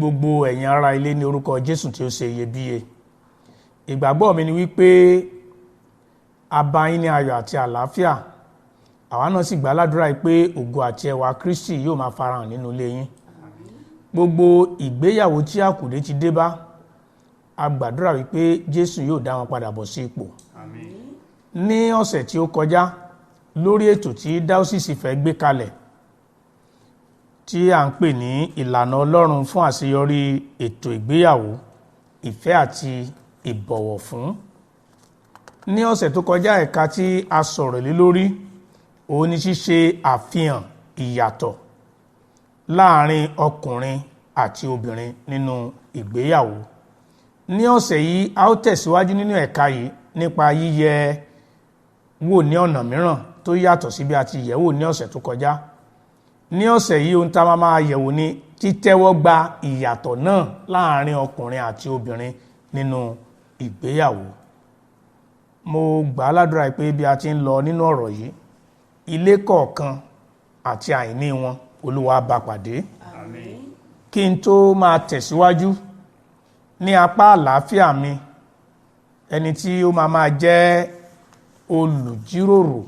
Gbogbo ẹ̀yin ará ilé ní orúkọ Jésù tí ó ṣe iyebíye. Ìgbàgbọ́ mi ni wípé a bá yín ní ayọ̀ àti àlàáfíà. Àwa náà sì gbàládùra pé ògo àti ẹwà Kristi yóò máa farahàn nínú ilé yín. Gbogbo ìgbéyàwó tí àkùdé ti dé bá, a gbàdúrà wípé Jésù yóò dá wọn padà bọ̀ sí ipò. Ní ọ̀sẹ̀ tí ó kọjá, lórí ètò tí dáósìsì fẹ́ gbé kalẹ̀ tí à ń pè ní ìlànà Ọlọ́run fún àṣeyọrí ètò ìgbéyàwó, ìfẹ́ àti ìbọ̀wọ̀ fún. Ní ọ̀sẹ̀ tó kọjá, ẹ̀ka tí a sọ̀rọ̀ lé lórí òun ni ṣíṣe àfihàn ìyàtọ̀ láàrin ọkùnrin àti obìnrin nínú ìgbéyàwó. Ní ọ̀sẹ̀ yìí, a ó tẹ̀síwájú nínú ẹ̀ka yìí nípa yíyẹ wò ní ọ̀nà mìíràn tó yàtọ̀ sí bí a ti yẹ̀ wò ní ọ̀sẹ̀ tó kọjá. Ní ọ̀sẹ̀ yìí, ohun tá a máa yẹ̀wò ni títẹ́wọ́ gba ìyàtọ̀ náà láàrin ọkùnrin àti obìnrin nínú ìgbéyàwó. Mo gbà á ládùúrà pé bí a ti ń lọ nínú ọ̀rọ̀ yìí, ilé kọ̀ọ̀kan àti àìní wọn, Olúwa bá pàdé. Kí n tó máa tẹ̀síwájú, ní apá àlàáfíà mi, ẹni tí ó máa jẹ́ olùjíròrò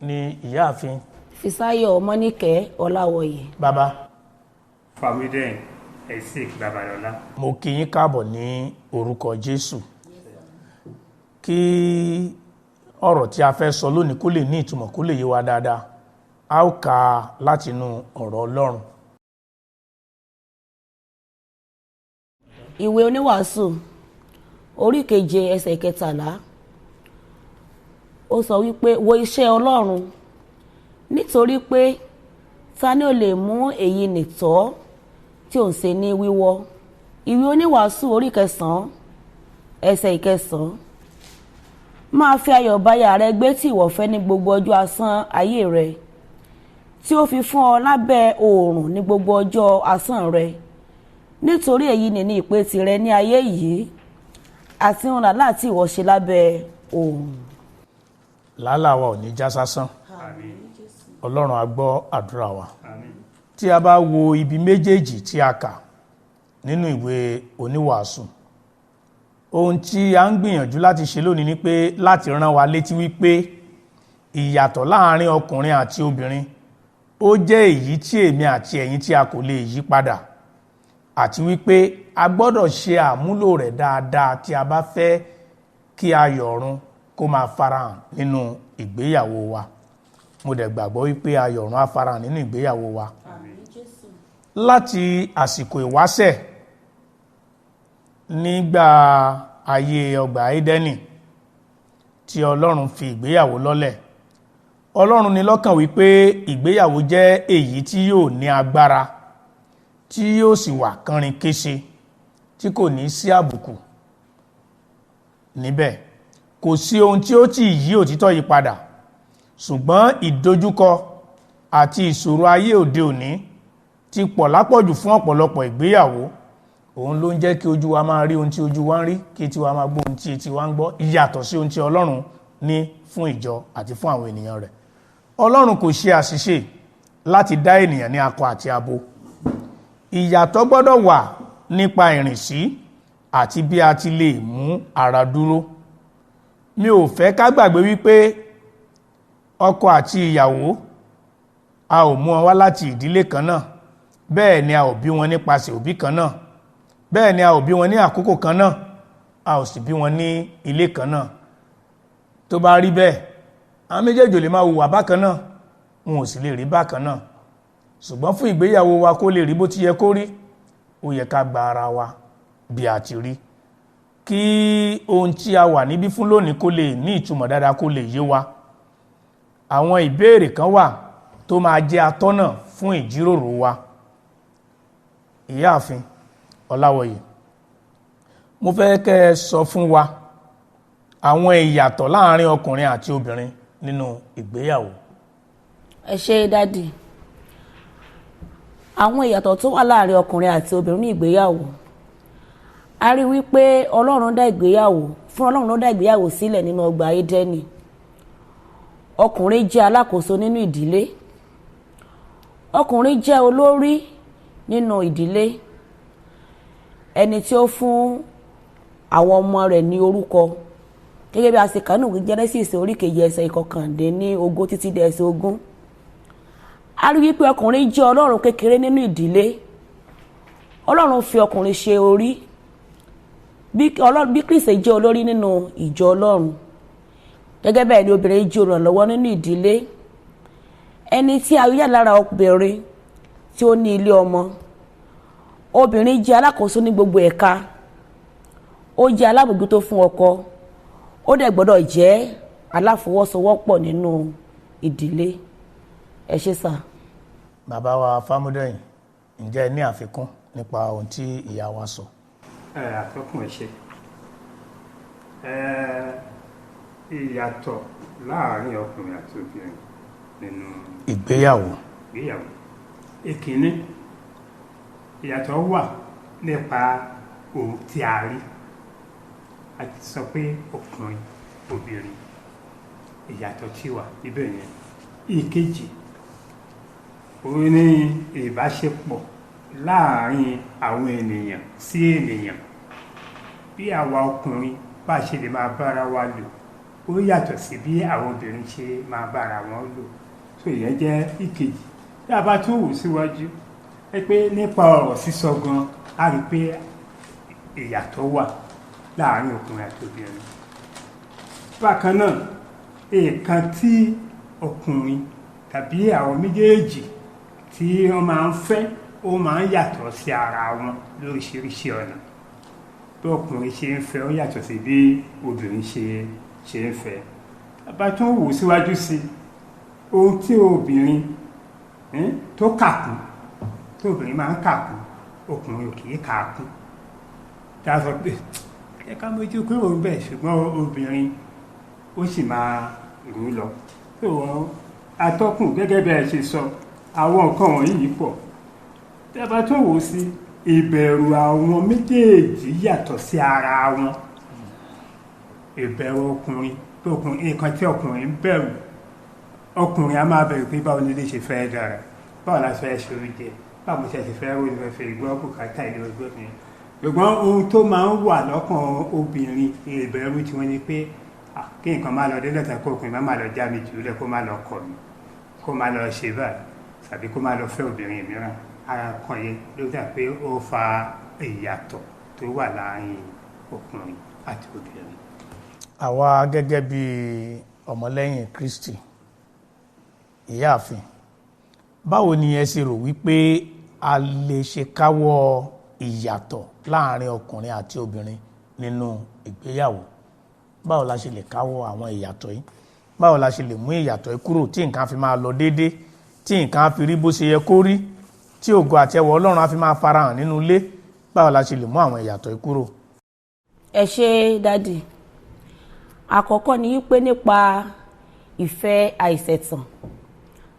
ni ìyáàfin Fisáyọ̀ Ọmọ́níkẹ́ Ọláwọyè. Bàbá Fàmídẹ́n Isaac Babalọ́lá. Mo kí yín káàbọ̀ ní orúkọ Jésù. Kí ọ̀rọ̀ tí a fẹ́ sọ lónìí kó lè ní ìtumọ̀, kó lè yé wa dáadáa, a ó kà látinú ọ̀rọ̀ Ọlọ́run. Ìwé Oníwàásù orí 7 ẹsẹ̀ 13, ó sọ wípé, wo iṣẹ́ Ọlọ́run, nítorí pé ta ni ó lè mú èyí nìtọ́ tí ò ń ṣe ní wíwọ́. Ìwé Oníwàásù orí 9 ẹsẹ̀ 9, máa fi ayọ̀ báyà rẹ gbé tí ìwọ fẹ́ ní gbogbo ọjọ́ asán ayé rẹ, tí ó fi fún ọ lábẹ́ oòrùn ní gbogbo ọjọ́ asán rẹ, nítorí èyí ni ní ìpè tìrẹ ní ayé yìí, àti ohun làálàá tí ìwọ ṣe lábẹ́ oòrùn. Làálàá wa ò ní já sásán. Ọlọ́run á gbọ́ àdúrà wa. Tí a bá wo ibi méjèèjì tí a kà nínú ìwé Oníwàásù, ohun tí a ń gbìyànjú láti ṣe lónìí ni pé láti rán wa létí wípé ìyàtọ̀ láàrin ọkùnrin àti obìnrin ó jẹ́ èyí tí èmi àti ẹ̀yin tí a kò lè yí padà, àti wípé a gbọ́dọ̀ ṣe àmúlò rẹ̀ dáadáa tí a bá fẹ́ kí ayọ̀ ọ̀run kó máa farahàn nínú ìgbéyàwó wa. Mo dẹ̀ gbàgbọ́ wípé ayọ̀ ọ̀run á farahàn nínú ìgbéyàwó wa. Láti àsìkò ìwáṣẹ̀ nígbà ayé ọgbà Édẹ́nì tí Ọlọ́run fi ìgbéyàwó lọ́lẹ̀, Ọlọ́run ní lọ́kàn wípé ìgbéyàwó jẹ́ èyí tí yóò ní agbára, tí yóò sì wà kánrin kése, tí kò ní sí àbùkù níbẹ̀. Kò sí ohun tí ó ti yí òtítọ́ yìí padà, ṣùgbọ́n ìdojúkọ àti ìṣòro ayé òde òní ti pọ̀ lápọ̀jù fún ọ̀pọ̀lọpọ̀ ìgbéyàwó. Òun ló ń jẹ́ kí ojú wa máa rí ohun tí ojú wa ń rí, kí etí wa máa gbọ́ ohun tí etí wa ń gbọ́, ìyàtọ̀ sí ohun tí Ọlọ́run ní fún ìjọ àti fún àwọn ènìyàn rẹ̀. Ọlọ́run kò ṣe àṣìṣe láti dá ènìyàn ní akọ àti abo. Ìyàtọ̀ gbọ́dọ̀ wà nípa ìrìnsí àti bí a ti lè mú ara dúró. Mi ò fẹ́ ká gbàgbé wípé ọkọ àti ìyàwó, a ò mú wọn wá láti ìdílé kan náà, bẹ́ẹ̀ ni a ò bí wọn nípasẹ̀ òbí kan náà, bẹ́ẹ̀ ni a ò bí wọn ní àkókò kan náà, a ò sì bí wọn ní ilé kan náà. Tó bá rí bẹ́ẹ̀, àwọn méjèèjì ò lè máa hùwà bákan náà, wọn ò sì lè rí bákan náà. Ṣùgbọ́n fún ìgbéyàwó wa kó lè rí bó ti yẹ kó rí, ó yẹ ká gba ara wa bí a ti rí, kí ohun tí a wà níbí fún lónìí kó lè ní ìtumọ̀ dáadáa, kó lè yé wa. Àwọn ìbéèrè kan wà tó máa jẹ́ atọ́nà fún ìjíròrò wa. Ìyáàfin Ọláwọyè, mo fẹ́ kẹ́ ẹ sọ fún wa àwọn ìyàtọ̀ láàrin ọkùnrin àti obìnrin nínú ìgbéyàwó. Ẹ ṣé dádì. Àwọn ìyàtọ̀ tó wà láàrin ọkùnrin àti obìnrin ní ìgbéyàwó, a rí wípé Ọlọ́run dá ìgbéyàwó fún Ọlọ́run ló dá ìgbéyàwó sílẹ̀ nínú ọgbà Édẹ́nì. Ọkùnrin jẹ́ alákòóso nínú ìdílé, ọkùnrin jẹ́ olórí nínú ìdílé. Ẹni tí ó fún àwọn ọmọ rẹ̀ ní orúkọ, gẹ́gẹ́ bí a ṣe kà nínú ìwé Genesis orí keje ẹsẹ̀ 19 títí dé ẹsẹ̀ 20. A rí wípé ọkùnrin jẹ́ ọlọ́run kékeré nínú ìdílé. Ọlọ́run fi ọkùnrin ṣe orí, bí Kristi jẹ́ olórí nínú ìjọ Ọlọ́run, gẹ́gẹ́ bẹ́ẹ̀ ni obìnrin jẹ́ olùrànlọ́wọ́ nínú ìdílé. Ẹni tí a rí yà lára obìnrin tí ó ní ilé ọmọ, obìnrin jẹ́ alákòóso ní gbogbo ẹ̀ka, ó jẹ́ alábòójútó fún ọkọ, ó dẹ̀ gbọ́dọ̀ jẹ́ aláfọwọ́sowọ́pọ̀ nínú ìdílé. Ẹ ṣé sà. Bàbá wa Fámúdẹ̀yìn, ǹjẹ́ ẹ ní àfikún nípa ohun tí ìyá wa sọ? Àtọkùn, ẹ ṣé. Ìyàtọ̀ láàárín ọkùnrin àti obìnrin nínú ìgbéyàwó. Ìgbéyàwó. Ìkíní, ìyàtọ̀ wà nípa ohun tí a rí. A ti sọ pé ọkùnrin, obìnrin, ìyàtọ̀ tí wà níbẹ̀ yẹn. Ìkejì, òun ni ìbáṣepọ̀ láàárín àwọn ènìyàn sí ènìyàn. Bí àwa ọkùnrin bá ṣe lè máa bára wa lò, ó yàtọ̀ sí bí àwọn obìnrin ṣe máa bára wọn lò. So ìyẹn jẹ́ ìkejì. Tí a bá tún wò síwájú, ẹ pé nípa ọ̀rọ̀ sísọ gan, a rí pé ìyàtọ̀ wà láàárín ọkùnrin àti obìnrin. Bákan náà, nǹkan tí ọkùnrin tàbí àwọn méjèèjì tí wọ́n máa ń fẹ́, ó máa ń yàtọ̀ sí ara wọn lóríṣiríṣi ọ̀nà. Bí ọkùnrin ṣe ń fẹ́, ó yàtọ̀ sí bí obìnrin ṣe ń fẹ́. A bá tún wò síwájú sí ohun tí obìnrin tó kàkún, tí obìnrin máa ń kàkún, ọkùnrin ò kì í kàkún. Tá a sọ pé ẹ ká mójú kúrò ń bẹ̀, ṣùgbọ́n obìnrin ó sì máa rú lọ. Tó wọ́n atọ́kùn, gẹ́gẹ́ bí ẹ ṣe sọ, àwọn nǹkan wọ̀nyí pọ̀. Tí a bá tún wò sí, ìbẹ̀rù àwọn méjèèjì yàtọ̀ sí ara wọn. Ìbẹ̀rù ọkùnrin, ọkùnrin, nǹkan tí ọkùnrin ń bẹ̀rù, ọkùnrin a máa bẹ̀rù pé báwo ni ilé ṣe fẹ́ dára, báwo la fẹ́ ṣe oúnjẹ, báwo ṣe ṣe fẹ́ ròyìn, fẹ́ fi gbọ́ bùkátà ilé ọgbẹ́ mi. Ṣùgbọ́n ohun tó máa ń wà lọ́kàn obìnrin, ìbẹ̀rù tí wọ́n ní pé kí nǹkan má lọ dé lọ́tà, kó ọkùnrin má má lọ já mi jù lẹ̀, kó má lọ kọ̀ mí, kó má lọ ṣe báyìí, tàbí kó má lọ fẹ́ obìnrin mìíràn. Ara kan yẹn ló dà pé ó fa ìyàtọ̀ tó wà láàárín ọkùnrin àti obìnrin. Àwa gẹ́gẹ́ bí ọmọlẹ́yìn Kristi, ìyáàfin, báwo ni ẹ ṣe rò wípé a lè ṣe káwọ́ ìyàtọ̀ láàrin ọkùnrin àti obìnrin nínú ìgbéyàwó? Báwo la ṣe lè káwọ́ àwọn ìyàtọ̀ yìí? Báwo la ṣe lè mú ìyàtọ̀ yìí kúrò tí nǹkan fi máa lọ déédé, tí nǹkan á fi rí bó ṣe yẹ kó rí, tí ògo àti ẹwà Ọlọ́run á fi máa farahàn nínú ilé? Báwo la ṣe lè mú àwọn ìyàtọ̀ yìí kúrò? Ẹ ṣé, daddy. Àkọ́kọ́ ni wípé nípa ìfẹ́ àìṣẹ̀tàn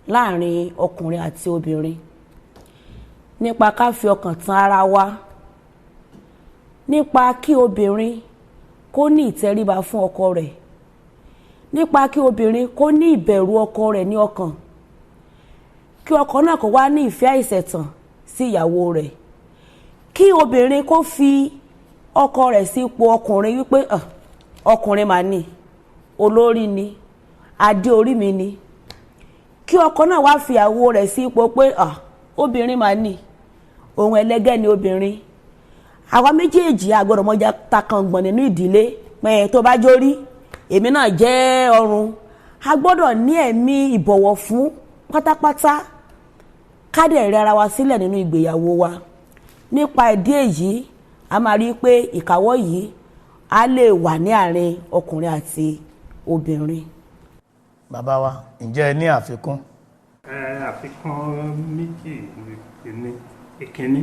láàrin ọkùnrin àti obìnrin, nípa ká fi ọkàn tán ara wa, nípa kí obìnrin kó ní ìtẹríba fún ọkọ rẹ̀, nípa kí obìnrin kó ní ìbẹ̀rù ọkọ rẹ̀ ní ọkàn, kí ọkọ náà kó wá ní ìfẹ́ àìṣẹ̀tàn sí ìyàwó rẹ̀, kí obìnrin kó fi ọkọ rẹ̀ sí ipò ọkùnrin wípé, "Ah, ọkùnrin mà ní, olórí ni, adé orí mi ni," kí ọkọ náà wá fi ìyàwó rẹ̀ sí ipò pé, "Ah, obìnrin mà ní, ohun ẹlẹgẹ́ ni obìnrin." Àwa méjèèjì a gbọ́dọ̀ mọjà takàngbọ̀n nínú ìdílé pẹ̀. Tó bá jórí, èmi náà jẹ́ ọrùn. A gbọ́dọ̀ ní ẹ̀mí ìbọ̀wọ̀ fún pátápátá, ká dẹ̀ rẹ ara wa sílẹ̀ nínú ìgbéyàwó wa. Nípa ìdí èyí, a máa rí i pé ìkáwọ́ yìí á lè wà ní àárín ọkùnrin àti obìnrin. Bàbá wa, ǹjẹ́ ẹ ní àfikún? Ẹ, àfikún méjì ní. Ìkíní,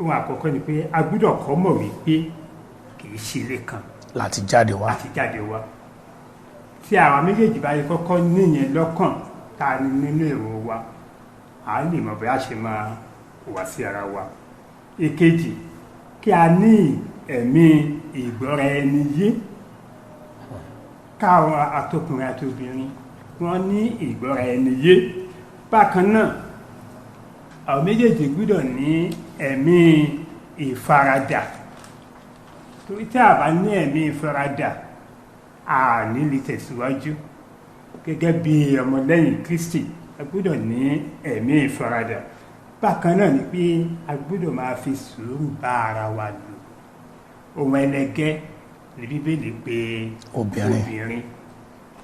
ohun àkọ́kọ́ ni pé a gbọ́dọ̀ kọ́ mọ̀ wípé kì í ṣe ilé kan láti jáde wá. Láti jáde wá. Tí àwa méjèèjì bá yẹ kọ́kọ́ níyẹn lọ́kàn, tá a ní nínú èrò wa, à á lè mọ̀ bí a ṣe máa hùwà sí ara wa. Ìkejì, kí a ní ẹ̀mí ìgbọ́ra ẹni yé, káwọn àtọkùnrin àti obìnrin wọ́n ní ìgbọ́ra ẹni yé. Bákan náà, Àwọn méjèèjì gbọ́dọ̀ ní ẹ̀mí ìfaradà, torí tí a bá ní ẹ̀mí ìfaradà, a ní lè tẹ̀síwájú gẹ́gẹ́ bí ọmọlẹ́yìn Kristi. A gbọ́dọ̀ ní ẹ̀mí ìfaradà. Bákan náà ni pé a gbọ́dọ̀ máa fi sùúrù bá ara wa lò. Ohun ẹlẹgẹ́ ní Bíbélì pé obìnrin.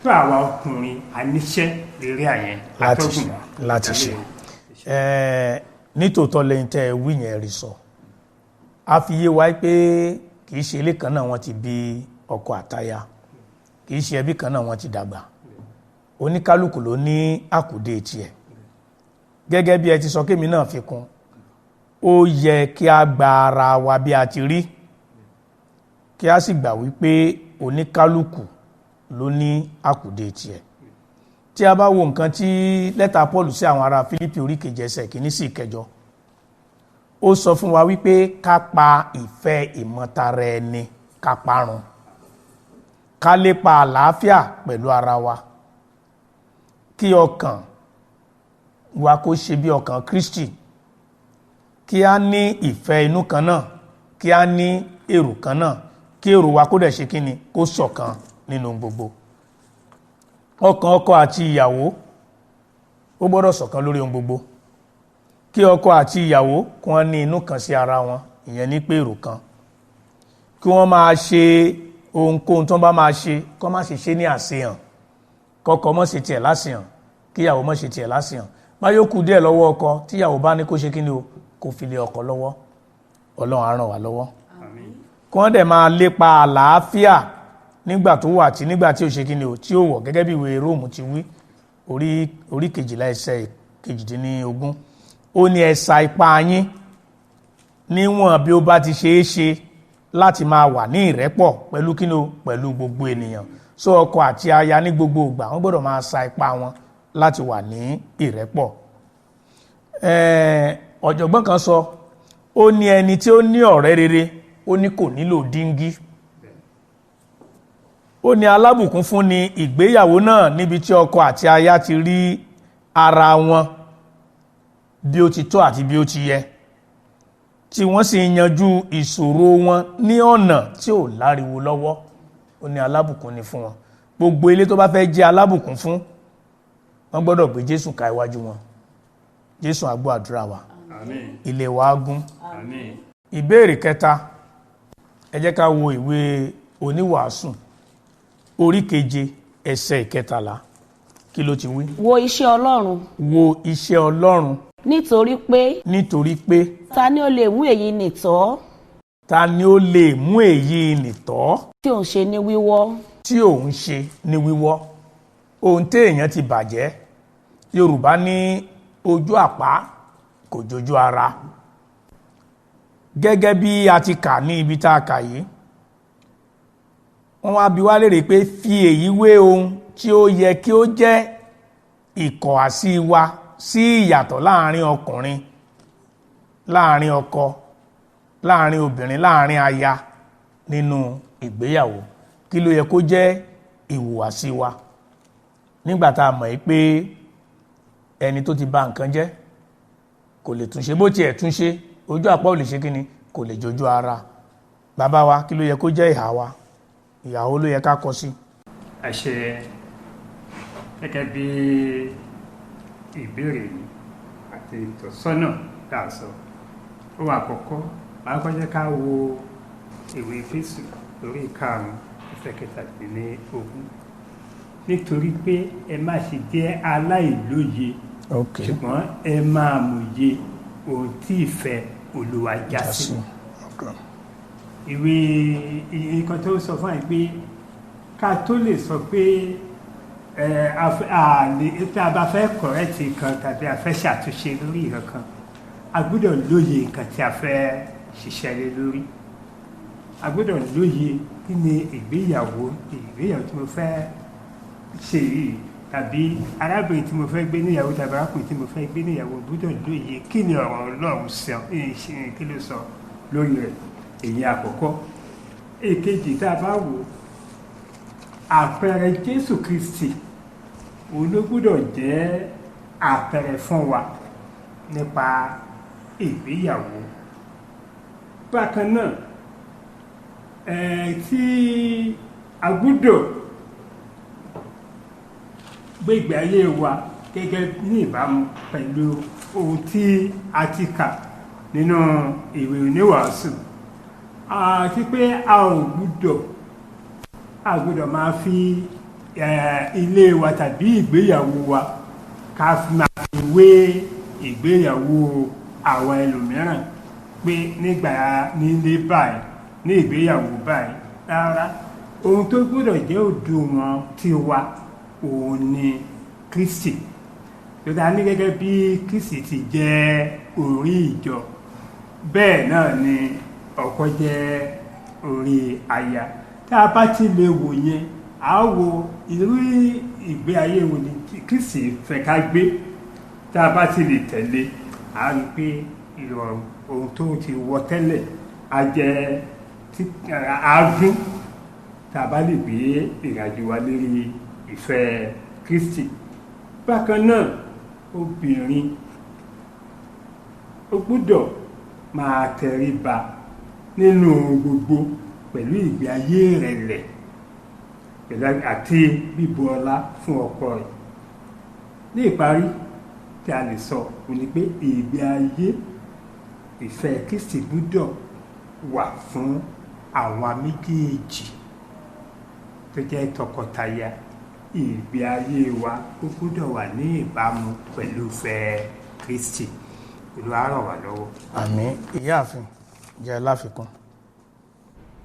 Tó àwa ọkùnrin a níṣẹ́ lérí àyẹn láti ṣe. Nítòótọ́ lẹ́yìn tẹ́ ẹ wí yẹn rí sọ, a fi yé wa pé kì í ṣe ilé kan náà wọ́n ti bí ọkọ àtaya, kì í ṣe ẹbí kan náà wọ́n ti dàgbà. Oníkálukú ló ní àkùdé tiẹ̀. Gẹ́gẹ́ bí ẹ ti sọ, kémi náà fi kún, ó yẹ kí a gba ara wa bí a ti rí, kí a sì gbà wípé oníkálukú ló ní àkùdé tiẹ̀. Tí a bá wo nǹkan tí lẹ́tà Paul sí àwọn ará Fílípì orí 2 ẹsẹ̀ 1 sí 8, ó sọ fún wa wípé ká pa ìfẹ́ ìmọ̀tara ẹni ká parun, ká lépa àlàáfíà pẹ̀lú ara wa, kí ọkàn wa kó ṣe bí ọkàn Kristi, kí a ní ìfẹ́ inú kan náà, kí a ní èrò kan náà, kí èrò wa kó dẹ̀ ṣe kíni, kó ṣọ̀kan nínú gbogbo. Ọkàn ọkọ àti ìyàwó ó gbọ́dọ̀ ṣọ̀kan lórí ohun gbogbo. Kí ọkọ àti ìyàwó kí wọ́n ní inú kan sí ara wọn, ìyẹn ní pé èrò kan. Kí wọ́n máa ṣe ohunkóhun tí wọ́n bá máa ṣe, kó má ṣe ṣe ní àṣehàn, kọ́kọ́ má ṣe tiẹ̀ láṣehàn, kíyàwó má ṣe tiẹ̀ láṣehàn. Báyọ̀ kù díẹ̀ lọ́wọ́ ọkọ, tíyàwó bá ní kó ṣe kíni o, kó fi lé ọkọ lọ́wọ́. Ọlọ́run á ràn wá lọ́wọ́. Kí wọ́n dẹ̀ máa lépa àlàáfíà nígbà tó wà àti nígbà tí ó ṣe kíni o, tí ó wọ̀, gẹ́gẹ́ bí ìwé Róòmù ti wí orí 12 ẹsẹ̀ 18. Ó ní ẹ sa ipá yín níwọ̀n bí ó bá ti ṣe é ṣe láti máa wà ní ìrẹ́pọ̀ pẹ̀lú kíni o, pẹ̀lú gbogbo ènìyàn. So ọkọ àti aya ní gbogbo ìgbà wọ́n gbọ́dọ̀ máa sa ipá wọn láti wà ní ìrẹ́pọ̀. Ọ̀jọ̀gbọ́n kan sọ, ó ní ẹni tí ó ní ọ̀rẹ́ rere, ó ní kò nílò díngí. Ó ní alábùkún fún ni ìgbéyàwó náà níbi tí ọkọ àti aya ti rí ara wọn bí ó ti tọ́ àti bí ó ti yẹ, tí wọ́n sì yanjú ìṣòro wọn ní ọ̀nà tí ò láriwo lọ́wọ́. Ó ní alábùkún ni fún wọn. Gbogbo ilé tó bá fẹ́ jẹ́ alábùkún fún, wọ́n gbọ́dọ̀ gbé Jésù ka iwájú wọn. Jésù á gbọ́ àdúrà wa. Àmín. Ilé wa á gún. Àmín. Ìbéèrè kẹta, ẹ jẹ́ ká wo ìwé Oníwàásù orí 7 ẹsẹ̀ 13. Kí ló ti wí? Wo iṣẹ́ Ọlọ́run. Wo iṣẹ́ Ọlọ́run. Nítorí pé. Nítorí pé. Ta ni ó lè mú èyí nìtọ́? Ta ni ó lè mú èyí nìtọ́? Tí òun ṣe ní wíwọ́. Tí òun ṣe ní wíwọ́. Ohun téèyàn ti bàjẹ́. Yorùbá ní ojú àpá kò jojú ara. Gẹ́gẹ́ bí a ti kà ní ibi tá a kà yìí, wọ́n wá bi wá léèrè pé fi èyí wé ohun tí ó yẹ kí ó jẹ́ ìkọ̀hásí wa sí ìyàtọ̀ láàrin ọkùnrin, láàrin ọkọ, láàrin obìnrin, láàrin aya nínú ìgbéyàwó. Kí ló yẹ kó jẹ́ ìhùwàsí wa nígbà tá a mọ̀ pé ẹni tó ti bà nǹkan jẹ́ kò lè túnṣe, bó tiẹ̀ túnṣe ojú àpá ò lè ṣe kíni, kò lè jojú ara. Bàbá wa, kí ló yẹ kó jẹ́ ìhà wa? Ìyàwó ló yẹ ká kọ sí. Ẹ ṣé, gẹ́gẹ́ bí ìbéèrè yìí àti ìtọ́sọ́nà tá a sọ, ohun àkọ́kọ́ máa kọ́ jẹ́ ká wo ìwé Éfésù orí 5 ẹsẹ̀ 23. Nítorí pé ẹ má ṣe jẹ́ aláìlóye, ṣùgbọ́n ẹ máa mòye ohun tí ìfẹ́ Olúwa já sí. Ìwé nǹkan tó sọ fún ẹ pé ká tó lè sọ pé tí a bá fẹ́ kọ̀rẹ́tì nǹkan tàbí a fẹ́ ṣàtúnṣe lórí nǹkan kan, a gbọ́dọ̀ lóye nǹkan tí a fẹ́ ṣiṣẹ́ lé lórí. A gbọ́dọ̀ lóye kí ni ìgbéyàwó tí mo fẹ́ ṣe yìí, tàbí arábìnrin tí mo fẹ́ gbé níyàwó tàbí arákùnrin tí mo fẹ́ gbé níyàwó, gbọ́dọ̀ lóye kí ni ọ̀rọ̀ Ọlọ́run sọ, kí ló sọ lórí rẹ̀. Èyí àkọ́kọ́. Èkejì, tá a bá wò àpẹẹrẹ Jésù Kristi, òun ló gbọ́dọ̀ jẹ́ àpẹẹrẹ fún wa. nípa ìgbéyàwó. Bákan náà, tí a gbọ́dọ̀ gbé ìgbé ayé wa gẹ́gẹ́ ní ìbámu pẹ̀lú ohun tí a ti kà nínú ìwé oníwàásù, àti pé a ò gbọ́dọ̀ a gbọ́dọ̀ máa fi ilé wa tàbí ìgbéyàwó wa ká fi máa fi wé ìgbéyàwó àwọn ẹlòmíràn pé nígbà nílé báyìí, ní ìgbéyàwó báyìí. Rárá, ohun tó gbọ́dọ̀ jẹ́ òdiwọ̀n tiwa òun ni Kristi tó dáa ní. Gẹ́gẹ́ bí Kristi ti jẹ́ orí ìjọ, bẹ́ẹ̀ náà ni ọkọ jẹ́ orí aya. Tá a bá ti lè wò yẹn, a ó wo irú ìgbé ayé wo ni Kristi fẹ́ ká gbé. Tá a bá ti lè tẹ̀lé, a rí i pé ìrọ̀rùn ohun tó ti wọ tẹ́lẹ̀ á jẹ́ àádùn tá a bá lè gbé ìrìnàjò wa lérí ìfẹ́ Kristi. Bákan náà, obìnrin ó gbọ́dọ̀ máa tẹríba nínú ohun gbogbo pẹ̀lú ìgbé ayé ìrẹ̀lẹ̀ pẹ̀lú àti bíbu ọlá fún ọkọ rẹ̀. Ní ìparí tí a lè sọ òun ni pé ìgbé ayé ìfẹ́ Kristi gbọ́dọ̀ wà fún àwa méjèèjì tó jẹ́ tọkọtaya. Ìgbé ayé wa ó gbọ́dọ̀ wà ní ìbámu pẹ̀lú ìfẹ́ Kristi. Olúwa ràn wá lọ́wọ́. Àmín. Ìyáàfin, jẹ́ láfikún.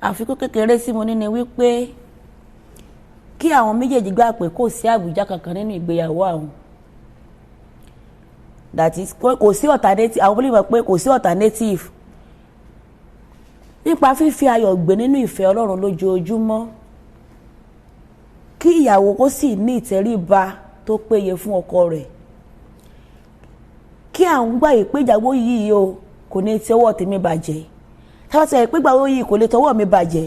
Àfikún kékeré tí mo ní ni wípé kí àwọn méjèèjì gbà pé kò sí àbùjá kankan nínú ìgbéyàwó àwọn, that is, kò sí alternative. Àwọn olùmọ̀ pé kò sí alternative nípa fífi ayọ̀ gbé nínú ìfẹ́ Ọlọ́run lójoojúmọ́, kí ìyàwó kó sì ní ìtẹríba tó péye fún ọkọ rẹ̀, kí àwọn gbà yìí pé ìyàwó yìí o kò ní tọwọ́ tèmi bàjẹ́. Táwọn sọ pé ìgbàwó yìí kò lè tọwọ́ mi bàjẹ́,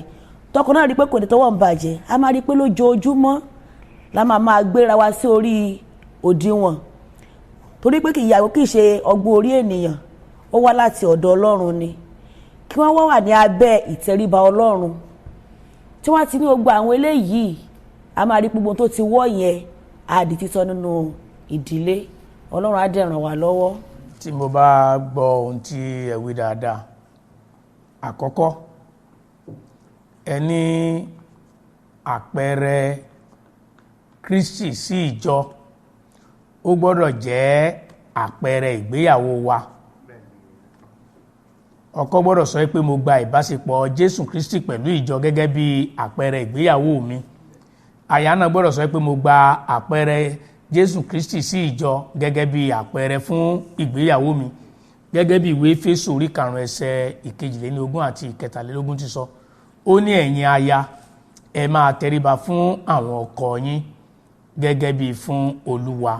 tọkọ náà rí pé kò lè tọwọ́ mi bàjẹ́, a máa rí pé lójoojúmọ́ la máa máa gbéra wa sí orí òdiwọ̀n, torí pé ìyàwó kì í ṣe ọgbọ́n orí ènìyàn, ó wá láti ọ̀dọ̀ Ọlọ́run ni. Kí wọ́n wá wà ní abẹ́ ìtẹríba Ọlọ́run tí wọ́n ti ní gbogbo àwọn eléyìí, a máa rí gbogbo tó ti wọ́ yẹn á di títọ́ nínú ìdílé. Ọlọ́run á dẹ̀ ràn wá lọ́wọ́. Tí mo bá gbọ́ ohun tí ẹ wí dáadáa, àkọ́kọ́, ẹ ní àpẹẹrẹ Kristi sí ìjọ ó gbọ́dọ̀ jẹ́ àpẹẹrẹ ìgbéyàwó wa. Ọkọ gbọ́dọ̀ sọ pé mo gba ìbáṣepọ̀ Jésù Kristi pẹ̀lú ìjọ gẹ́gẹ́ bí àpẹẹrẹ ìgbéyàwó mi. Aya náà gbọ́dọ̀ sọ pé mo gba àpẹẹrẹ Jésù Kristi sí ìjọ gẹ́gẹ́ bí àpẹẹrẹ fún ìgbéyàwó mi, gẹ́gẹ́ bí ìwé Éfésù orí 5 ẹsẹ̀ 22 àti 23 ti sọ. Ó ní, "Ẹ̀yin aya, ẹ máa tẹríba fún àwọn ọkọ yín gẹ́gẹ́ bí fún Olúwa,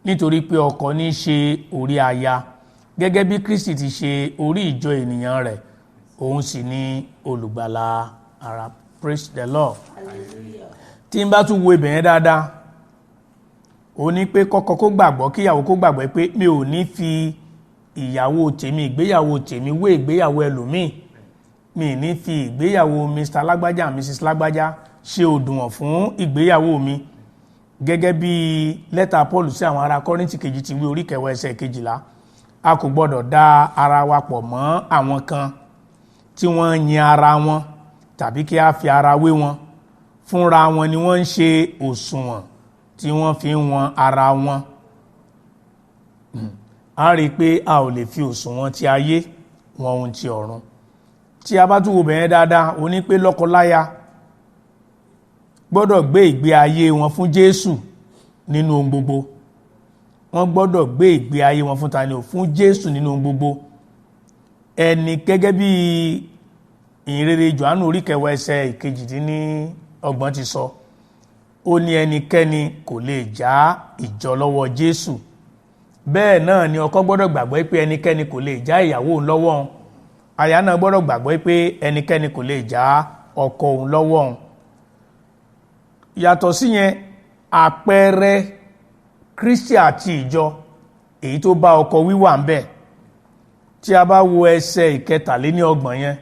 nítorí pé ọkọ ní í ṣe orí aya gẹ́gẹ́ bí Kristi ti ṣe orí ìjọ ènìyàn rẹ̀, òun sì ní olùgbàlà ara." Praise the Lord. Tí n bá tún wo ibẹ̀ yẹn dáadáa, ó ní pé kọ́kọ́ kó gbàgbọ́, kíyàwó kó gbàgbọ́ pé mi ò ní fi ìyàwó tèmi, ìgbéyàwó tèmi wé ìgbéyàwó ẹlòmíì. Mi ní fi ìgbéyàwó Mr. Lágbájá, Mrs. Lágbájá ṣe òdùwọ̀n fún ìgbéyàwó mi, gẹ́gẹ́ bí lẹ́tà Paul sí àwọn ará Kọ́ríńtì kejì ti wí, orí 10 ẹsẹ̀ 12, a kò gbọ́dọ̀ da ara wa pọ̀ mọ́ àwọn kan tí wọ́n ń yin ara wọn tàbí kí a fi ara wé wọn. Fúnra wọn ni wọ́n ń ṣe òṣùwọ̀n tí wọ́n fi ń wọn ara wọn. A rí i pé a ò lè fi òṣùwọ̀n ti ayé wọn ohun ti ọ̀run. Tí a bá tún wo bẹ̀yẹn dáadáa, ó ní pé lọ́kọláya gbọ́dọ̀ gbé ìgbé ayé wọn fún Jésù nínú ohun gbogbo. Wọ́n gbọ́dọ̀ gbé ìgbé ayé wọn fún tani o? Fún Jésù nínú ohun gbogbo. Ẹni gẹ́gẹ́ bí ìhìnrere Jòhánù orí 10 ẹsẹ̀ 28 ti sọ, ó ní ẹnikẹ́ni kò lè já ìjọ lọ́wọ́ Jésù. Bẹ́ẹ̀ náà ni ọkọ gbọ́dọ̀ gbàgbọ́ pé ẹnikẹ́ni kò lè já ìyàwó òun lọ́wọ́ òun. Aya náà gbọ́dọ̀ gbàgbọ́ pé ẹnikẹ́ni kò lè já ọkọ òun lọ́wọ́ òun. Yàtọ̀ síyẹn, àpẹẹrẹ Kristi àti ìjọ èyí tó bá ọkọ wíwà ń bẹ̀. Tí a bá wo ẹsẹ̀ 33 yẹn,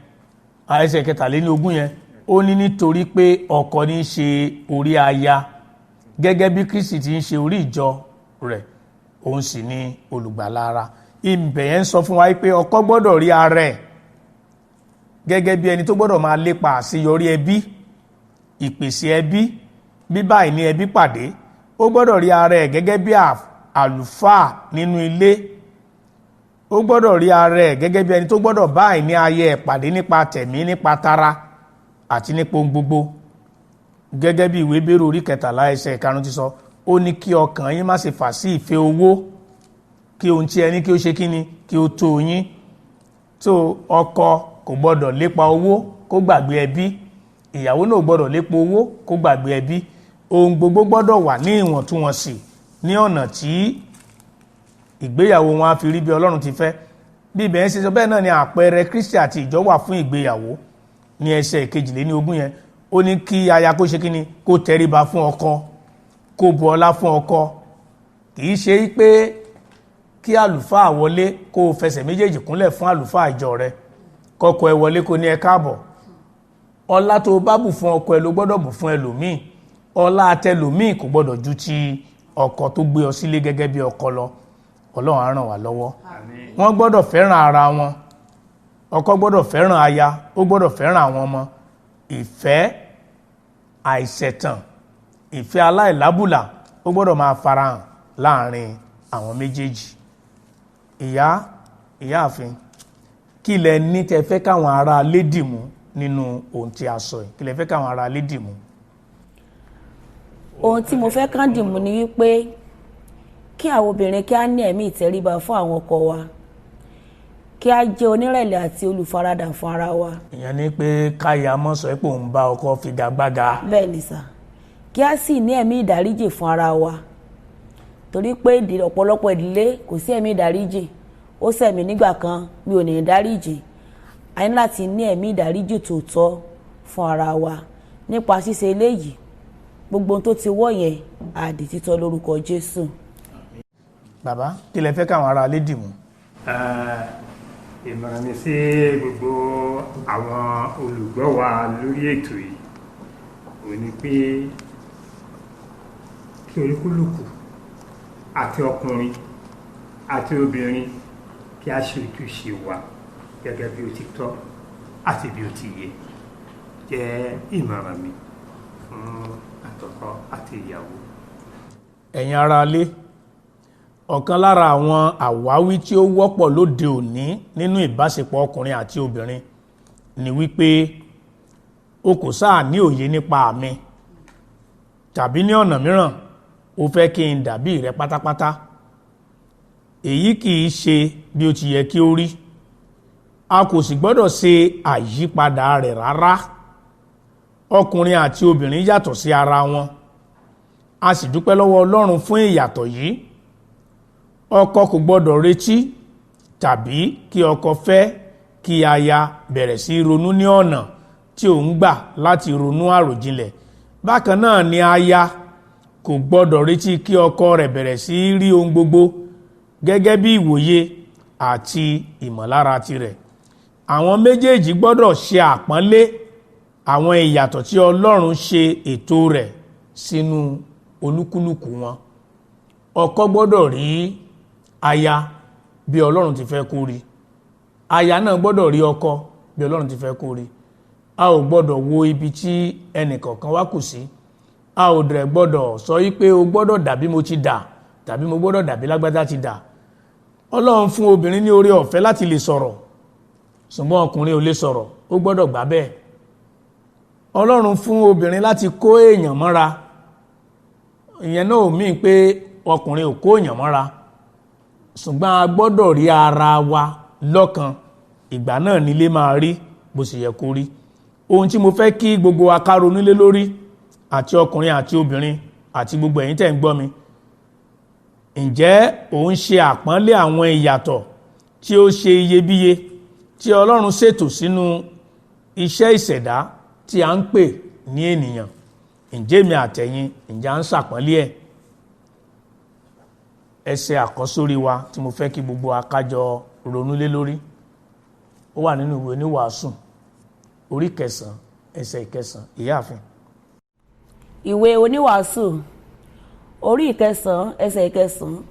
ẹsẹ̀ 23 yẹn, ó ní nítorí pé ọkọ ní í ṣe orí aya gẹ́gẹ́ bí Kristi ti ń ṣe orí ìjọ rẹ̀, òun sì ni olùgbàlà ara. Ibẹ̀ yẹn ń sọ fún wa pé ọkọ gbọ́dọ̀ rí ara ẹ̀ gẹ́gẹ́ bí ẹni tó gbọ́dọ̀ máa lépa àṣeyọrí ẹbí, ìpèsè ẹbí, bíbá ìní ẹbí pàdé. Ó gbọ́dọ̀ rí ara ẹ̀ gẹ́gẹ́ bí àlùfáà nínú ilé. Ó gbọ́dọ̀ rí ara ẹ̀ gẹ́gẹ́ bí ẹni tó gbọ́dọ̀ bá ìní ayé ẹ̀ pàdé nípa tẹ̀mí, nípa tara àti nípa ohun gbogbo. Gẹ́gẹ́ bí ìwé Hébérù orí 13 ẹsẹ̀ 5 ti sọ, ó ní kí ọkàn yín má ṣe fà sí ìfẹ́ owó, kí ohun tí ẹ ní kí ó ṣe kí ni, kí ó tó yín. Tó ọkọ kò gbọ́dọ̀ lépa owó kó gbàgbé ẹbí, ìyàwó náà gbọ́dọ̀ lépa owó kó gbàgbé ẹbí. Ohun gbogbo gbọ́dọ̀ wà ní ìwọ̀ntúnwọ̀nsì ní ọ̀nà tí ìgbéyàwó wọn á fi rí bí Ọlọ́run ti fẹ́. Bí ibẹ̀ ń ṣe sọ bẹ́ẹ̀ náà ni àpẹẹrẹ Kristi àti ìjọ wà fún ìgbéyàwó ní ẹsẹ̀ 22 yẹn. Ó ní kí aya kó ṣe kíni, kó tẹríba fún ọkọ, kó bu ọlá fún ọkọ. Kì í ṣe pé kí àlùfáà wọlé kó o fẹsẹ̀ méjèèjì kúnlẹ̀ fún àlùfáà ìjọ rẹ, kọ́kọ ẹ wọlé kó ní ẹ káàbọ̀. Ọlá tó o bá bù fún ọkọ ẹ ló gbọ́dọ̀ bù fún ẹlòmíì. Ọlá àtẹlòmíì kò gbọ́dọ̀ ju ti ọkọ tó gbé ọ sílé gẹ́gẹ́ bí ọkọ lọ. Ọlọ́run á ràn wá lọ́wọ́. Wọ́n gbọ́dọ̀ fẹ́ràn ara wọn. Ọkọ gbọ́dọ̀ fẹ́ràn aya, ó gbọ́dọ̀ fẹ́ràn àwọn ọmọ. Ìfẹ́ àìṣẹ̀tàn, ìfẹ́ aláìlábùlà, ó gbọ́dọ̀ máa farahàn láàrin àwọn méjèèjì. Ìyáàfin, kí lẹ ní tẹ fẹ́ káwọn ará ilé dìmú nínú ohun tí a sọ yìí? Kí lẹ fẹ́ káwọn ará ilé dìmú? Ohun tí mo fẹ́ kán dìmú ni wípé kí àwọn obìnrin kí á ní ẹ̀mí ìtẹríba fún àwọn ọkọ wa, kí á jẹ́ onírẹ̀lẹ̀ àti olùfaradà fún ara wa. Ìyẹn ni pé káyà mọ́ sọ pé òun bá ọkọ figagbága. Bẹ́ẹ̀ ni sà, kí á sì ní ẹ̀mí ìdáríjì fún ara wa, torí pé ọ̀pọ̀lọpọ̀ ìdílé kò sí ẹ̀mí ìdáríjì. Ó ṣẹ̀ mí nígbà kan, mi ò ní ìdáríjì. A ní láti ní ẹ̀mí ìdáríjì tòótọ́ fún ara wa. Nípa ṣíṣe eléyìí, gbogbo ohun tó ti wọ́ yẹn á di títọ́ lórúkọ Jésù. Bàbá, kí lẹ fẹ́ káwọn ará ilé dìmú? Ìmọ̀ràn mi sí gbogbo àwọn olùgbọ́ wa lórí ètò yìí ò ní pé kí olúkúlùkù àti ọkùnrin àti obìnrin kí a ṣe ojúṣe wa gẹ́gẹ́ bí ó ti tọ́ àti bí ó ti yẹ. Jẹ́ ìmọ̀ràn mi fún àtọkọ àti ìyàwó. Ẹ̀yin ará ilé, ọ̀kan lára àwọn àwáwí tí ó wọ́pọ̀ lóde òní nínú ìbáṣepọ̀ ọkùnrin àti obìnrin ni wípé o kò sáà ní òye nípa mi, tàbí ní ọ̀nà mìíràn o fẹ́ kí n dàbí rẹ pátápátá. Èyí kì í ṣe bí ó ti yẹ kí ó rí. A kò sì gbọ́dọ̀ ṣe àyípadà rẹ̀ rárá. Ọkùnrin àti obìnrin yàtọ̀ sí ara wọn. A sì dúpẹ́ lọ́wọ́ Ọlọ́run fún ìyàtọ̀ yìí. Ọkọ kò gbọ́dọ̀ retí tàbí kí ọkọ fẹ́ kí aya bẹ̀rẹ̀ sí ronú ní ọ̀nà tí òun gbà láti ronú àròjinlẹ̀. Bákan náà ni aya kò gbọ́dọ̀ retí kí ọkọ rẹ̀ bẹ̀rẹ̀ sí rí ohun gbogbo gẹ́gẹ́ bí ìwòye àti ìmọ̀lára tirẹ̀. Àwọn méjèèjì gbọ́dọ̀ ṣe àpọ́nlé àwọn ìyàtọ̀ tí Ọlọ́run ṣe ètò rẹ̀ sínú olúkúlùkù wọn. Ọkọ gbọ́dọ̀ rí aya bí Ọlọ́run ti fẹ́ kó rí. Aya náà gbọ́dọ̀ rí ọkọ bí Ọlọ́run ti fẹ́ kó rí. A ò gbọ́dọ̀ wo ibi tí ẹnìkọ̀ọ̀kan wá kù sí. A ò dẹ̀ gbọ́dọ̀ sọ wípé o gbọ́dọ̀ dàbí mo ti dà tàbí mo gbọ́dọ̀ dàbí lágbájá ti dà. Ọlọ́run fún obìnrin ní oore ọ̀fẹ́ láti lè sọ̀rọ̀, ṣùgbọ́n ọkùnrin ò lè sọ̀rọ̀, ó gbọ́dọ̀ gbà bẹ́ẹ̀. Ọlọ́run fún obìnrin láti kó èèyàn mọ́ra, ìyẹn náà ò mí pé ọkùnrin ò kó èèyàn mọ́ra, ṣùgbọ́n a gbọ́dọ̀ rí ara wa lọ́kan. Ìgbà náà nílé máa rí bó ṣe yẹ kó rí. Ohun tí mo fẹ́ kí gbogbo wa ká ronú lé lórí, àti ọkùnrin àti obìnrin àti gbogbo ẹ̀yin tẹ́ ń gbọ́ mi, ǹjẹ́ ò ń ṣe àpọ́nlé àwọn ìyàtọ̀ tí ó ṣe iyebíye tí Ọlọ́run ṣètò sínú iṣẹ́ ìṣẹ̀dá tí a ń pè ní ènìyàn? Ǹjẹ́ mi àtẹ̀yin, ǹjẹ́ à ń ṣàpọ́nlé ẹ̀? Ẹsẹ̀ àkọ́sórí wa tí mo fẹ́ kí gbogbo wa ká jọ ronú lé lórí, ó wà nínú ìwé Oníwàásù orí 9 ẹsẹ̀ 9. Ìyáàfin. Ìwé Oníwàásù orí 9 ẹsẹ̀ 9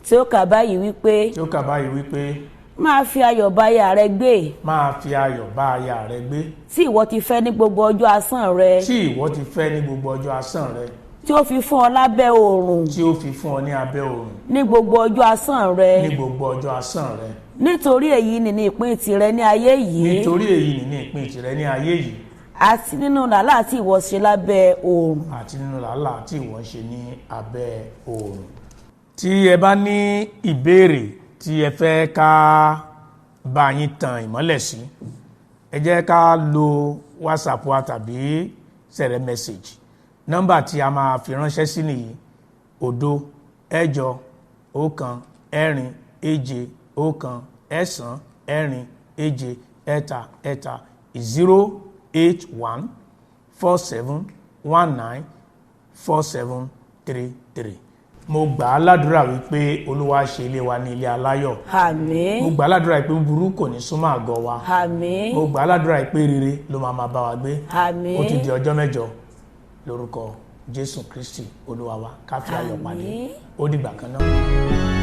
tí ó kà báyìí wípé, Tí ó kà báyìí wípé, máa fi ayọ̀ bá aya rẹ gbé, Máa fi ayọ̀ bá aya rẹ gbé, tí ìwọ ti fẹ́ ní gbogbo ọjọ́ asán rẹ, tí ìwọ ti fẹ́ ní gbogbo ọjọ́ asán rẹ, tí ó fi fún ọ lábẹ́ oòrùn, tí ó fi fún ọ ní abẹ́ oòrùn, ní gbogbo ọjọ́ asán rẹ, ní gbogbo ọjọ́ asán rẹ. Nítorí èyí ni ní ìpín tirẹ̀ ní ayé yìí, Nítorí èyí ni ní ìpín tirẹ̀ ní ayé yìí, àti nínú làálàá tí ìwọ ṣe lábẹ́ oòrùn. Àti nínú làálàá tí ìwọ ń ṣe ní abẹ́ oòrùn. Tí ẹ bá ní ìbéèrè tí ẹ fẹ́ ká bá yín tan ìmọ́lẹ̀ sí, ẹ jẹ́ ká lo WhatsApp wa tàbí sẹ̀rẹ̀ message. Nọ́mbà tí a máa fi ránṣẹ́ sí nìyí: 0 8 1 4 7 1 9 4 7 3 3, 08147194733. Mo gbà á ládùúrà wípé Olúwa ṣe ilé wa ní ilé aláyọ̀. Àmín. Mo gbà á ládùúrà wípé búburú kò ní súnmọ́ àgọ́ wa. Àmín. Mo gbà á ládùúrà wípé rere ló máa máa bá wa gbé. Àmín. Ó tún di ọjọ́ mẹ́jọ. Lórúkọ Jésù Kristi Olúwa wa, ká fi ayọ̀ pàdé. Àmín. Ó dìgbà kan náà.